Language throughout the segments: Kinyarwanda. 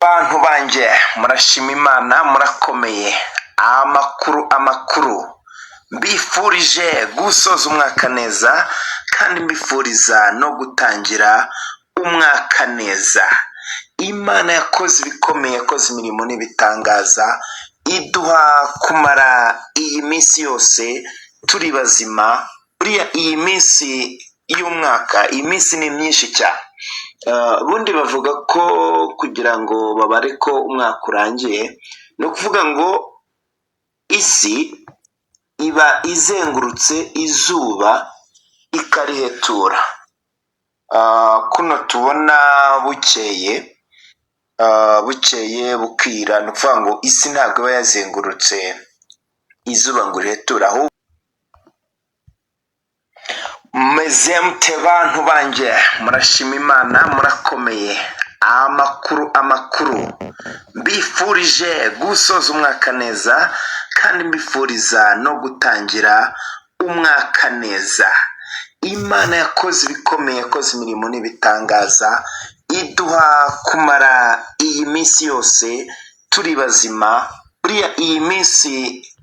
Bantu banjye, murashima Imana, murakomeye. Amakuru, amakuru! Mbifurije gusoza umwaka neza kandi mbifuriza no gutangira umwaka neza. Imana yakoze ibikomeye, yakoze imirimo n'ibitangaza, iduha kumara iyi minsi yose turi bazima. Buriya iyi minsi y'umwaka, iyi minsi ni myinshi cyane. Ubundi bavuga ko kugira ngo babare ko umwaka urangiye, ni ukuvuga ngo isi iba izengurutse izuba ikarihetura. Kuno tubona bukeye, bukeye bukira, ni ukuvuga ngo isi ntabwo iba yazengurutse izuba ngo iriheture, ahubwo. Meze mute, bantu banjye? Murashima Imana, murakomeye. Amakuru, amakuru! Mbifurije gusoza umwaka neza kandi mbifuriza no gutangira umwaka neza. Imana yakoze ibikomeye, yakoze imirimo n'ibitangaza, iduha kumara iyi minsi yose turi bazima. Buriya iyi minsi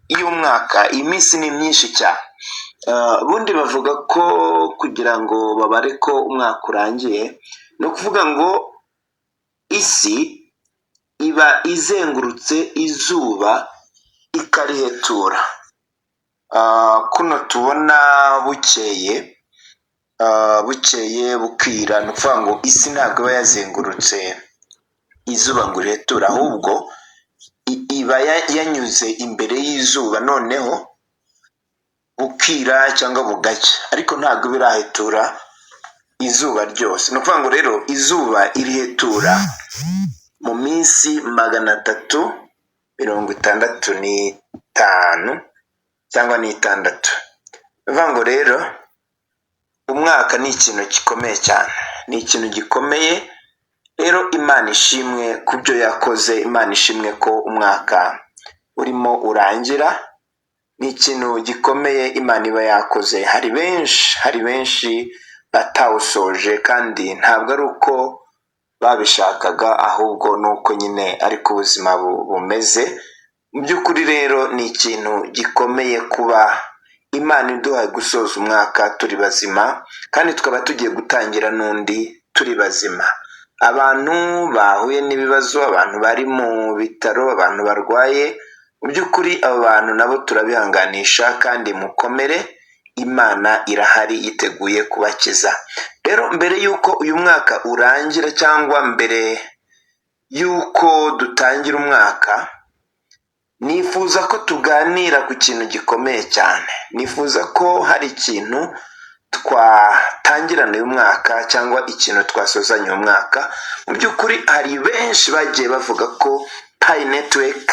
y'umwaka, iyi minsi ni myinshi cyane. Ubundi bavuga ko kugira ngo babare ko umwaka urangiye, ni ukuvuga ngo isi iba izengurutse izuba ikarihetura. Kuno tubona bukeye, bukeye bukira, ni ukuvuga ngo isi ntabwo iba yazengurutse izuba ngo iriheture, ahubwo iba yanyuze imbere y'izuba, noneho bukira cyangwa bugacya, ariko ntabwo iba irahetura izuba ryose. Ni ukuvuga ngo rero izuba irihetura mu minsi 365 cyangwa n'itandatu. Ni ukuvuga ngo rero umwaka ni ikintu gikomeye cyane, ni ikintu gikomeye. Rero Imana ishimwe ku byo yakoze, Imana ishimwe ko umwaka urimo urangira. Ni ikintu gikomeye Imana iba yakoze. Hari benshi, hari benshi batawusoje, kandi ntabwo ari uko babishakaga, ahubwo ni uko nyine ariko ubuzima bumeze. Mu by'ukuri rero ni ikintu gikomeye kuba Imana iduhaye gusoza umwaka turi bazima, kandi tukaba tugiye gutangira n'undi turi bazima. Abantu bahuye n'ibibazo, abantu bari mu bitaro, abantu barwaye, mu by'ukuri abo bantu nabo turabihanganisha kandi mukomere, Imana irahari, yiteguye kubakiza. Rero mbere y'uko uyu mwaka urangira cyangwa mbere y'uko dutangira umwaka, nifuza ko tuganira ku kintu gikomeye cyane. Nifuza ko hari ikintu twatangirana uyu mwaka cyangwa ikintu twasozanya uyu mwaka. Mu by'ukuri hari benshi bagiye bavuga ko Pi Network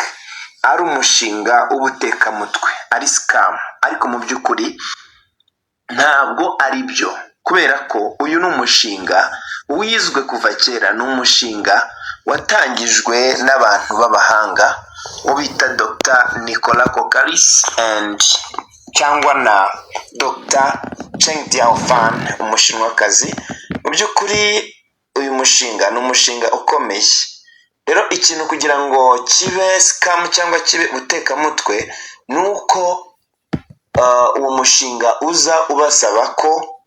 ari umushinga w'ubutekamutwe, ari scam, ariko mu by'ukuri ntabwo ari byo, kubera ko uyu ni umushinga wizwe kuva kera. Ni umushinga watangijwe n'abantu b'abahanga, uwo bita Dr Nicolas Kokkalis and cyangwa na Dr Chengdiao Fan, Umushinwakazi. Mu by'ukuri uyu mushinga ni umushinga ukomeye. Rero ikintu kugira ngo kibe scam cyangwa kibe ubutekamutwe, ni uko uwo mushinga uza ubasaba ko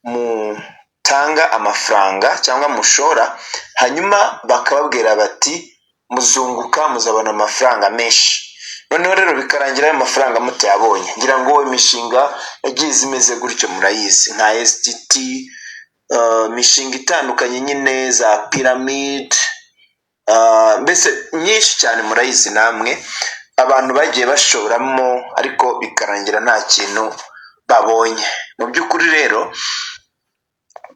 mutanga amafaranga cyangwa mushora, hanyuma bakababwira bati muzunguka, muzabona amafaranga menshi. Noneho rero bikarangira ayo mafaranga mutayabonye. Ngira ngo imishinga yagiye imeze gutyo murayizi, nka STT, imishinga itandukanye nyine za pyramid, mbese myinshi cyane murayizi namwe, abantu bagiye bashoramo ariko bikarangira nta kintu babonye. Mu by'ukuri rero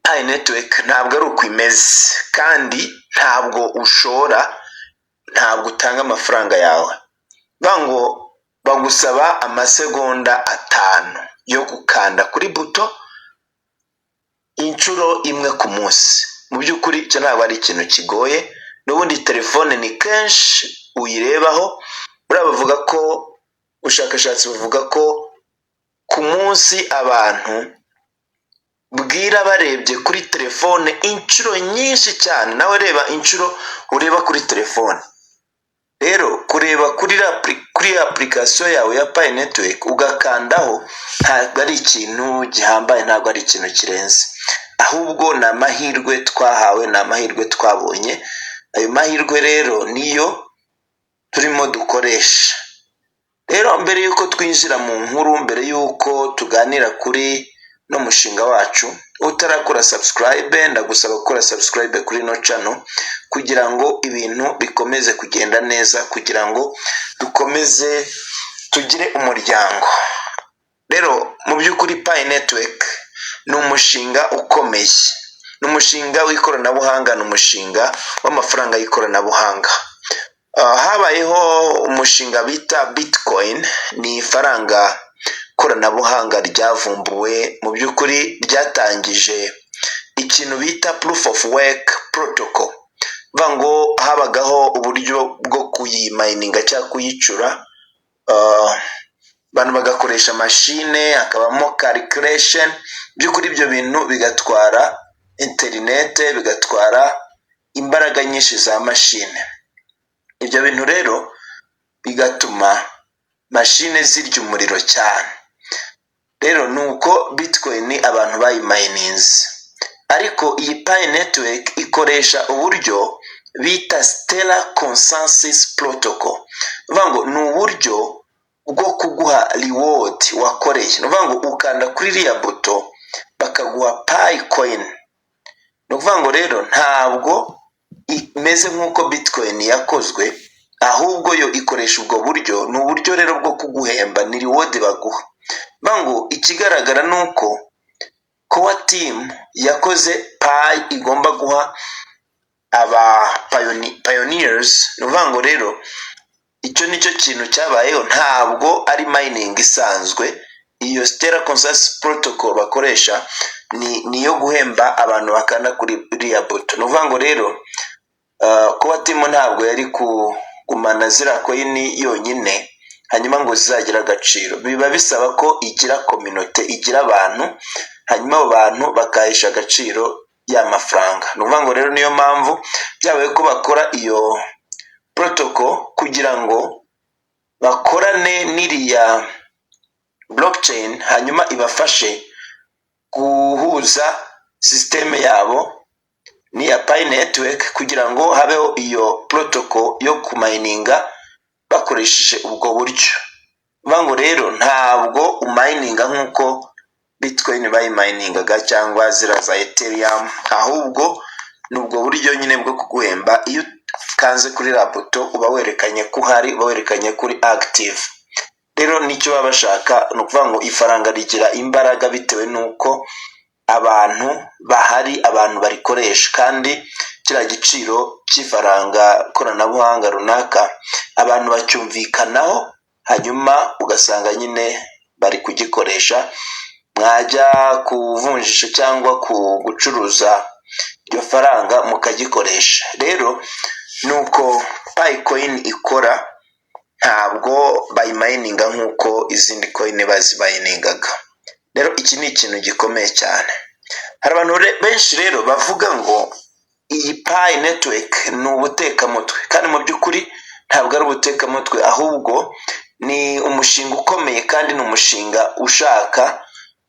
Pi Network ntabwo ari uko imeze, kandi ntabwo ushora, ntabwo utanga amafaranga yawe. Bivuga ngo bagusaba amasegonda 5 yo gukanda kuri buto inshuro imwe ku munsi. Mu by'ukuri icyo ntabwo ari ikintu kigoye, n'ubundi telefone ni kenshi uyirebaho. Buriya bavuga ko, ubushakashatsi buvuga ko ku munsi abantu Bwira barebye kuri telefone inshuro nyinshi cyane. Nawe reba inshuro ureba kuri telefone. Rero kureba kuri application yawe ya Pi Network ugakandaho, ntabwo ari ikintu gihambaye, ntabwo ari ikintu kirenze, ahubwo ni amahirwe twahawe, ni amahirwe twabonye. Ayo mahirwe rero niyo turimo dukoresha. Rero mbere y'uko twinjira mu nkuru, mbere y'uko tuganira kuri no mushinga wacu, utarakora subscribe, ndagusaba gukora subscribe kuri ino channel kugira ngo ibintu bikomeze kugenda neza, kugira ngo dukomeze tugire umuryango. Rero mu by'ukuri Pi Network ni umushinga ukomeye, ni umushinga w'ikoranabuhanga, ni umushinga w'amafaranga y'ikoranabuhanga. Habayeho umushinga bita Bitcoin, ni ifaranga koranabuhanga ryavumbuwe, mu by'ukuri ryatangije ikintu bita proof of work protocol. Bivuga ngo habagaho uburyo bwo kuyimayininga cyangwa kuyicura, abantu bagakoresha mashine, hakabamo calculation. By'ukuri ibyo bintu bigatwara interinete, bigatwara imbaraga nyinshi za mashine. Ibyo bintu rero bigatuma mashine zirya umuriro cyane. Rero ni uko Bitcoin abantu bayimayininze, ariko iyi Pi Network ikoresha uburyo bita Stellar Consensus Protocol. Bivuga ngo ni uburyo bwo kuguha reward wakoreye. Ni ukuvuga ngo ukanda kuri iriya buto bakaguha Pi coin. Ni ukuvuga ngo rero ntabwo imeze nk'uko Bitcoin yakozwe, ahubwo yo ikoresha ubwo buryo. Ni uburyo rero bwo kuguhemba, ni reward baguha. Bivuga ngo ikigaragara ni uko core team yakoze Pi igomba guha aba pioneers. Ni ukuvuga ngo rero icyo nicyo kintu cyabayeho, ntabwo ari mining isanzwe. Iyo Stellar Consensus Protocol bakoresha ni iyo guhemba abantu bakanda kuri iriya buto. Ni ukuvuga ngo rero core team ntabwo yari kugumana ziriya coin yonyine hanyuma ngo zizagire agaciro. Biba bisaba ko igira communauté, igira abantu, hanyuma abo bantu bakahesha agaciro ya mafaranga. Ni ukuvuga ngo rero niyo mpamvu byabaye ko bakora iyo protocol kugira ngo bakorane n'iriya blockchain, hanyuma ibafashe guhuza sisiteme yabo n'iya Pi Network kugira ngo habeho iyo protocol yo kumayininga bakoresheje ubwo buryo. Bivuga ngo rero ntabwo umayininga nk'uko Bitcoin bayimayiningaga cyangwa ziriya za Ethereum, ahubwo ni ubwo buryo nyine bwo kuguhemba. Iyo ukanze kuri iriya buto uba werekanye ko uhari, uba werekanye ko uri active. Rero nicyo baba bashaka. Ni ukuvuga ngo ifaranga rigira imbaraga bitewe n'uko abantu bahari, abantu barikoresha, kandi kiriya giciro cy'ifaranga koranabuhanga runaka abantu bacyumvikanaho, hanyuma ugasanga nyine bari kugikoresha. Mwajya kuvunjisha cyangwa ku gucuruza iryo faranga mukagikoresha. Rero ni uko Pi coin ikora, ntabwo bayimayininga nk'uko izindi coin bazimayiningaga. Rero iki ni ikintu gikomeye cyane. Hari abantu benshi rero bavuga ngo iyi Pi Network ni ubutekamutwe, kandi mu by'ukuri ntabwo ari ubutekamutwe, ahubwo ni umushinga ukomeye, kandi ni umushinga ushaka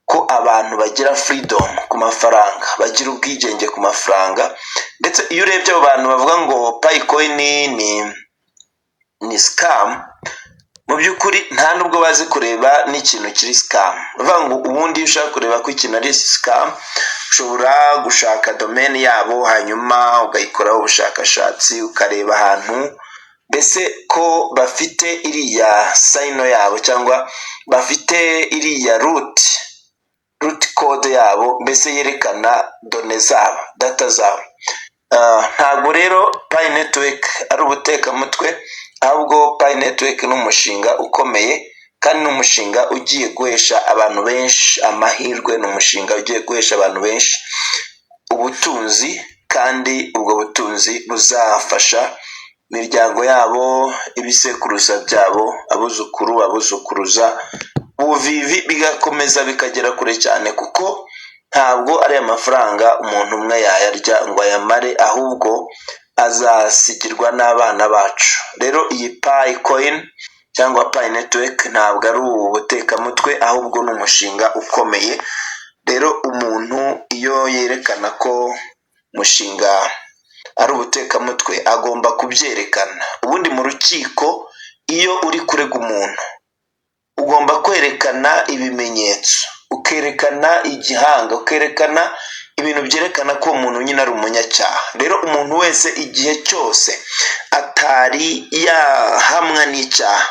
ko abantu bagira freedom ku mafaranga, bagira ubwigenge ku mafaranga. Ndetse iyo urebye abo bantu bavuga ngo Pi coin ni scam, mu by'ukuri nta nubwo bazi kureba n'ikintu kiri scam. Uvuga ngo ubundi iyo ushaka kureba ko ikintu ari scam, ushobora gushaka domain yabo, hanyuma ukayikoraho ubushakashatsi, ukareba ahantu mbese ko bafite iriya sign yabo cyangwa bafite iriya root code yabo, mbese yerekana données zabo, data zabo. Ntabwo rero Pi Network ari ubutekamutwe, ahubwo Pi Network ni umushinga ukomeye, kandi ni umushinga ugiye guhesha abantu benshi amahirwe, ni umushinga ugiye guhesha abantu benshi ubutunzi, kandi ubwo butunzi buzafasha imiryango yabo, ibisekuruza byabo, abuzukuru, abuzukuruza, ubuvivi, bigakomeza bikagera kure cyane kuko Ntabwo ari amafaranga umuntu umwe yayarya ngo ayamare, ahubwo azasigirwa n'abana bacu. Rero iyi Pi coin cyangwa Pi Network ntabwo ari ubutekamutwe, ahubwo ni umushinga ukomeye. Rero umuntu iyo yerekana ko umushinga ari ubutekamutwe, agomba kubyerekana. Ubundi mu rukiko, iyo uri kurega umuntu, ugomba kwerekana ibimenyetso, ukerekana igihanga, ukerekana ibintu byerekana ko uwo muntu nyine ari umunyacyaha. Rero umuntu wese, igihe cyose atari yahamwa n'icyaha,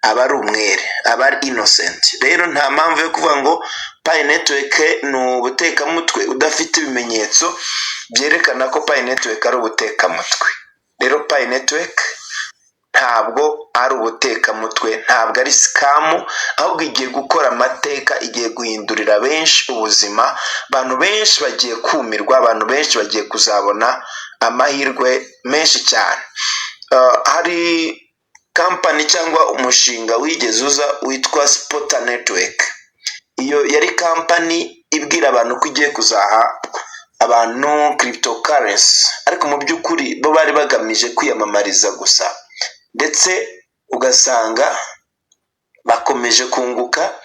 aba ari umwere, aba ari innocent. Rero nta mpamvu yo kuvuga ngo Pi Network ni ubutekamutwe udafite ibimenyetso byerekana ko Pi Network ari ubutekamutwe. Rero Pi Network ntabwo ari ubutekamutwe, ntabwo ari scam, ahubwo igiye gukora amateka, igiye guhindurira benshi ubuzima. Abantu benshi bagiye kumirwa, abantu benshi bagiye kuzabona amahirwe menshi cyane. Hari kampani cyangwa umushinga wigeze uza witwa Spota Network. Iyo yari kampani ibwira abantu ko igiye kuzaha abantu cryptocurrency, ariko mu by'ukuri bo bari bagamije kwiyamamariza gusa, ndetse ugasanga bakomeje kunguka,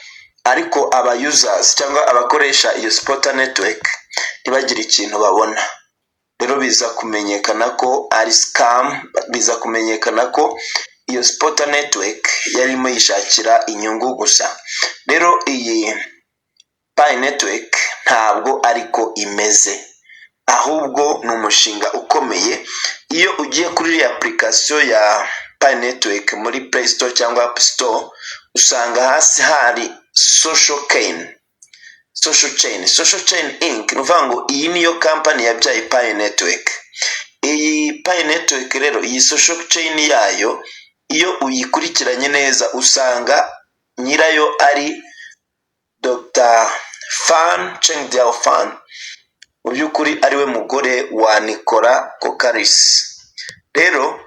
ariko aba users cyangwa abakoresha iyo Spota Network ntibagire ikintu babona. Rero biza kumenyekana ko ari scam, biza kumenyekana ko iyo Spota Network yarimo yishakira inyungu gusa. Rero iyi Pi Network ntabwo ariko imeze, ahubwo ni umushinga ukomeye. Iyo ugiye kuri iriya application ya Pi Network muri Play Store cyangwa App Store, usanga hasi hari Social Chain, Social Chain, Social Chain Inc. Ni ukuvuga ngo iyi niyo kampani yabyaye Pi Network. Iyi Pi Network rero, iyi Social Chain yayo, iyo uyikurikiranye neza, usanga nyirayo ari Dr Fan Chengdiao Fan, mu by'ukuri ariwe mugore wa Nicolas Kokkalis. Rero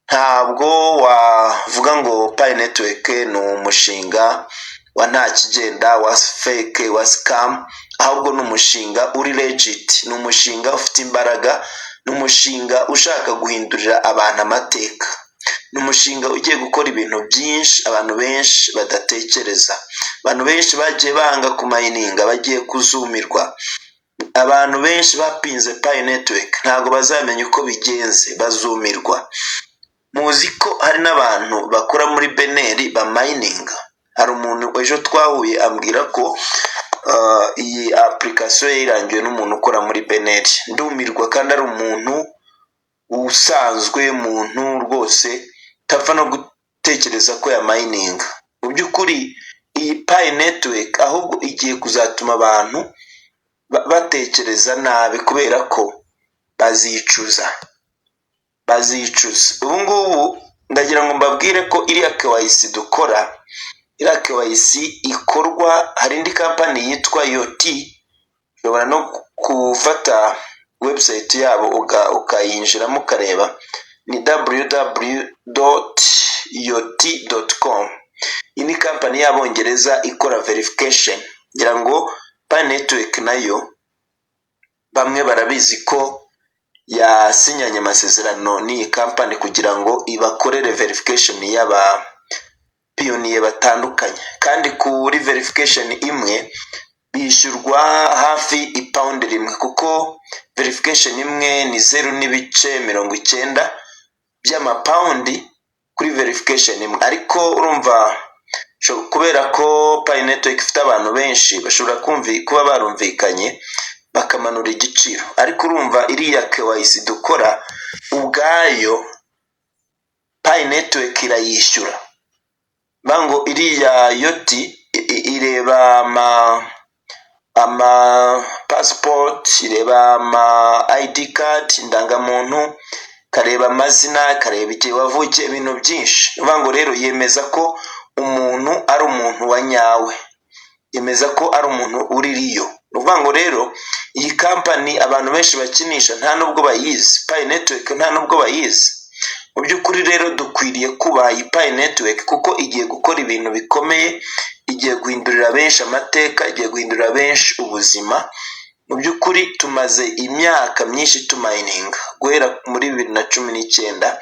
ntabwo wavuga ngo Pi Network ni umushinga wa nta kigenda, wa fake, wa scam, ahubwo ni umushinga uri legit, ni umushinga ufite imbaraga, ni umushinga ushaka guhindurira abantu amateka, ni umushinga ugiye gukora ibintu byinshi abantu benshi badatekereza. Abantu benshi bagiye banga kumayininga bagiye kuzumirwa. Abantu benshi bapinze Pi Network ntabwo bazamenya uko bigenze, bazumirwa. Muzi ko hari n'abantu bakora muri BNR bamayininga. Hari umuntu ejo twahuye ambwira ko iyi application yayirangiwe n'umuntu ukora muri BNR. Ndumirwa, kandi ari umuntu usanzwe, muntu rwose utapfa no gutekereza ko yamayininga. Mu by'ukuri iyi Pi Network ahubwo igiye kuzatuma abantu batekereza nabi, kubera ko bazicuza, bazicuza. Ubu ngubu ndagira ngo mbabwire ko iriya KYC dukora, iriya KYC ikorwa, hari indi kampani yitwa Yoti. Ushobora no gufata website yabo ukayinjiramo ukareba, ni www.yoti.com. Iyi ni kampani y'Abongereza ikora verification. Ngira ngo Pi Network nayo bamwe barabizi ko yasinyanye amasezerano n'iyi kampani kugira ngo ibakorere verification y'aba pioneer batandukanye, kandi kuri verification imwe bishyurwa hafi ipawundi 1, kuko verification imwe ni 0.90 by'amapawundi kuri verification imwe. Ariko urumva, kubera ko Pi Network ifite abantu benshi, bashobora kuba barumvikanye bakamanura igiciro. Ariko urumva iriya KYC dukora ubwayo Pi Network irayishyura. Ngo iriya Yoti ireba ama passport, ireba ama ID card, indangamuntu, ikareba amazina, ikareba igihe wavukiye, ibintu byinshi. Ni ukuvuga ngo rero yemeza ko umuntu ari umuntu wa nyawe, yemeza ko ari umuntu uri real. Ni ukuvuga ngo rero iyi kampani abantu benshi bakinisha nta nubwo bayizi, Pi Network nta nubwo bayizi. Mu by'ukuri rero dukwiriye kubaha iyi Pi Network, kuko igiye gukora ibintu bikomeye. Igiye guhindurira benshi amateka, igiye guhindurira benshi ubuzima. Mu by'ukuri tumaze imyaka myinshi tumayininga guhera muri 2019.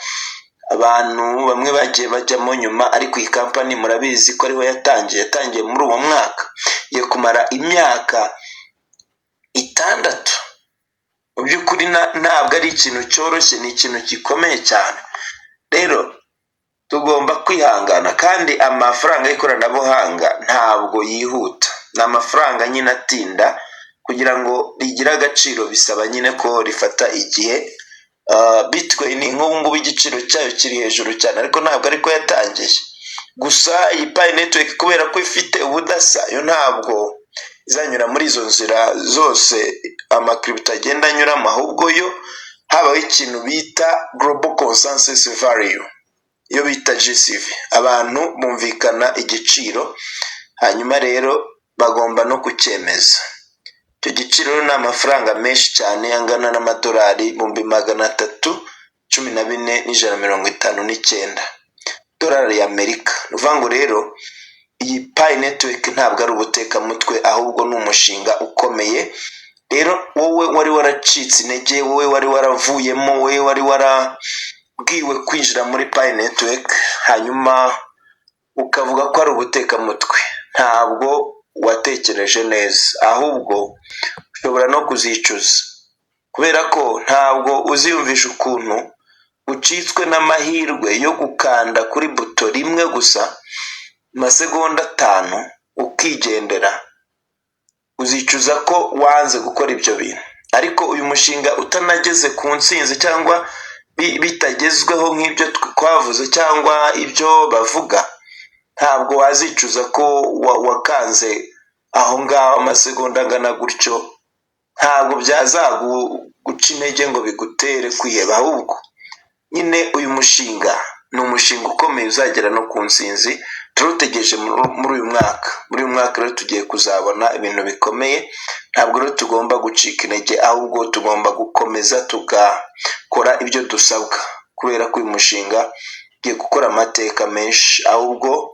Abantu bamwe bagiye bajyamo nyuma, ariko iyi kampani murabizi ko ariho yatangiye. Yatangiye muri uwo mwaka, igiye kumara imyaka 6. Mu by'ukuri ntabwo ari ikintu cyoroshye, ni ikintu gikomeye cyane. Rero tugomba kwihangana, kandi amafaranga y'ikoranabuhanga ntabwo yihuta, ni amafaranga nyine atinda. Kugira ngo rigire agaciro bisaba nyine ko rifata igihe. Bitcoin nk'ubu ngubu igiciro cyayo kiri hejuru cyane, ariko ntabwo ariko yatangiye. Gusa iyi Pi Network, kubera ko ifite ubudasa, yo ntabwo izanyura muri izo nzira zose ama crypto agenda anyuramo, ahubwo yo habaho ikintu bita global consensus value, iyo bita GCV. Abantu bumvikana igiciro, hanyuma rero bagomba no kucyemeza. Icyo giciro ni amafaranga menshi cyane angana n'amadolari 314,159 dolari y'Amerika. Ni ukuvuga ngo rero iyi Pi Network ntabwo ari ubutekamutwe, ahubwo ni umushinga ukomeye. Rero wowe wari waracitse intege, wowe wari waravuyemo, wowe wari warabwiwe kwinjira muri Pi Network hanyuma ukavuga ko ari ubutekamutwe, ntabwo watekereje neza, ahubwo ushobora no kuzicuza, kubera ko ntabwo uziyumvisha ukuntu ucitswe n'amahirwe yo gukanda kuri buto rimwe gusa mu masegonda 5 ukigendera. Uzicuza ko wanze gukora ibyo bintu. Ariko uyu mushinga utanageze ku ntsinzi cyangwa bitagezweho nk'ibyo twavuze cyangwa ibyo bavuga, ntabwo wazicuza ko wakanze aho ngaho amasegonda angana gutyo. Ntabwo byazaguca intege ngo bigutere kwiheba, ahubwo nyine uyu mushinga ni umushinga ukomeye uzagera no ku ntsinzi. Turawutegereje muri uyu mwaka. Muri uyu mwaka rero tugiye kuzabona ibintu bikomeye. Ntabwo rero tugomba gucika intege, ahubwo tugomba gukomeza tugakora ibyo dusabwa, kubera ko uyu mushinga ugiye gukora amateka menshi. Ahubwo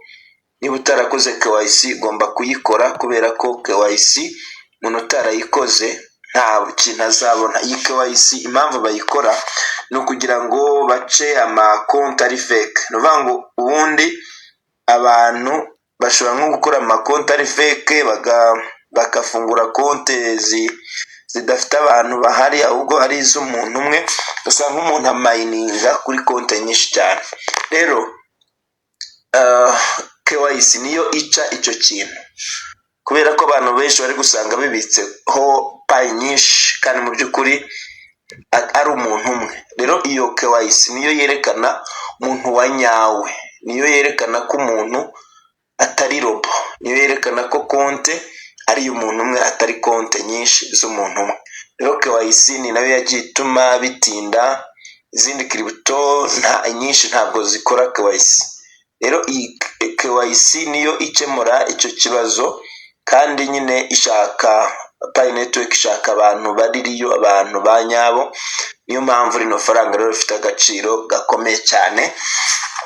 niba utarakoze KYC, ugomba kuyikora, kubera ko KYC umuntu utarayikoze nta kintu azabona. Iyi KYC impamvu bayikora ni ukugira ngo bace amakonti ari fake. Ni ukuvuga ngo ubundi abantu bashobora nko gukora amakonti ari fake, bagafungura konti zidafite abantu bahari, ahubwo ari iz'umuntu umwe, ugasanga umuntu amayininga kuri konti nyinshi cyane. Rero KYC niyo ica icyo kintu, kubera ko abantu benshi bari gusanga bibitseho Pi nyinshi kandi mu by'ukuri ari umuntu umwe. Rero iyo KYC niyo yerekana umuntu wa nyawe, niyo yerekana ko umuntu atari robot, niyo yerekana ko konte ari iy'umuntu umwe, atari konte nyinshi z'umuntu umwe. Rero KYC ni nayo yagiye ituma bitinda. Izindi crypto nta nyinshi ntabwo zikora KYC. Rero iyi KYC niyo ikemura icyo kibazo, kandi nyine ishaka, Pi Network ishaka abantu baririyo, abantu ba nyabo. Niyo mpamvu rino faranga rero rifite agaciro gakomeye cyane.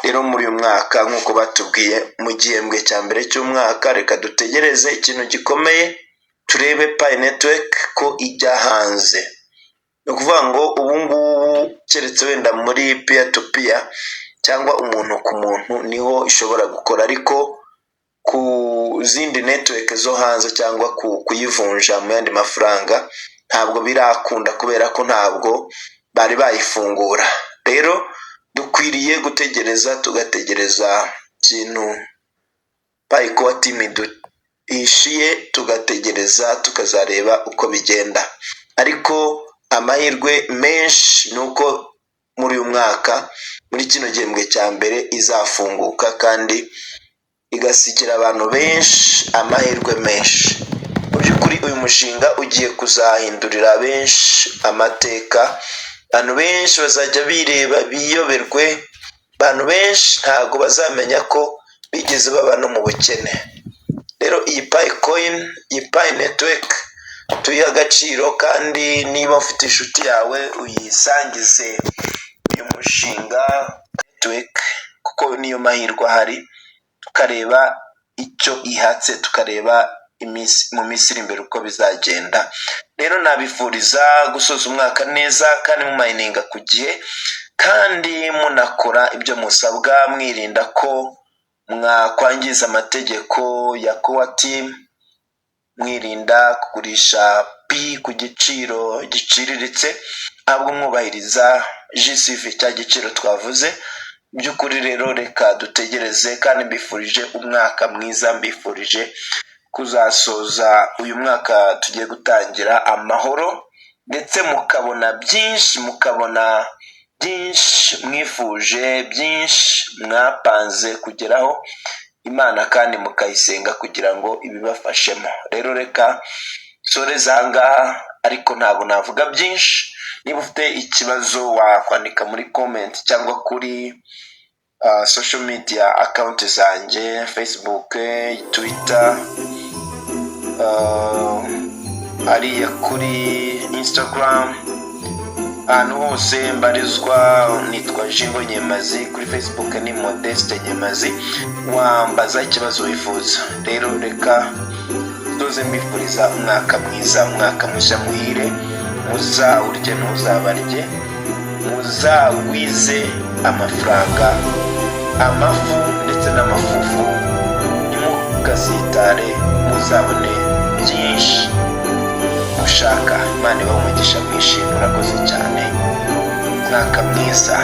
Rero muri uyu mwaka, nk'uko batubwiye, mu gihembwe cya mbere cy'umwaka, reka dutegereze ikintu gikomeye, turebe Pi Network ko ijya hanze. Ni ukuvuga ngo ubu ngubu keretse wenda muri peer to peer cyangwa umuntu ku muntu niho ishobora gukora, ariko ku zindi network zo hanze cyangwa kuyivunja mu yandi mafaranga ntabwo birakunda, kubera ko ntabwo bari bayifungura. Rero dukwiriye gutegereza, tugategereza ikintu Pi Core Team duhishiye, tugategereza tukazareba uko bigenda. Ariko amahirwe menshi ni uko muri uyu mwaka, muri kino gihembwe cya mbere, izafunguka kandi igasigira abantu benshi amahirwe menshi. Mu by'ukuri uyu mushinga ugiye kuzahindurira benshi amateka. Abantu benshi bazajya bireba biyoberwe, abantu benshi ntabwo bazamenya ko bigeze baba no mu bukene. Rero iyi Pi coin, iyi Pi Network, tuyihe agaciro, kandi niba ufite inshuti yawe uyisangize uyu mushinga network, kuko niyo mahirwe ahari, tukareba icyo ihatse, tukareba iminsi mu minsi iri imbere uko bizagenda. Rero nabifuriza gusoza umwaka neza kandi mumayininga ku gihe, kandi munakora ibyo musabwa, mwirinda ko mwakwangiza amategeko ya Core Team, mwirinda kugurisha Pi ku giciro giciriritse, ahubwo mwubahiriza GCV, cya giciro twavuze. By'ukuri rero reka dutegereze, kandi mbifurije umwaka mwiza, mbifurije kuzasoza uyu mwaka tugiye gutangira amahoro, ndetse mukabona byinshi mwifuje, byinshi mwapanze kugeraho. Imana kandi mukayisenga kugira ngo ibibafashemo. Rero reka nsoreze aha ngaha, ariko ntabwo navuga byinshi. Niba ufite ikibazo wakwandika muri comment cyangwa kuri social media account zanjye: Facebook, Twitter, hariya kuri Instagram, ahantu hose mbarizwa nitwa Jingo Nyemazi. Kuri Facebook ni Modeste Nyemazi, wambaza ikibazo wifuza. Rero reka tuze, mbifuriza umwaka mwiza, umwaka mushya muhire. Muzawurye ntuzabarye, muzagwize amafaranga, amafu ndetse n'amafufu. Ntimugasitare, muzabone byinshi mushaka. Imana ibahe umugisha mwinshi. Murakoze cyane, umwaka mwiza.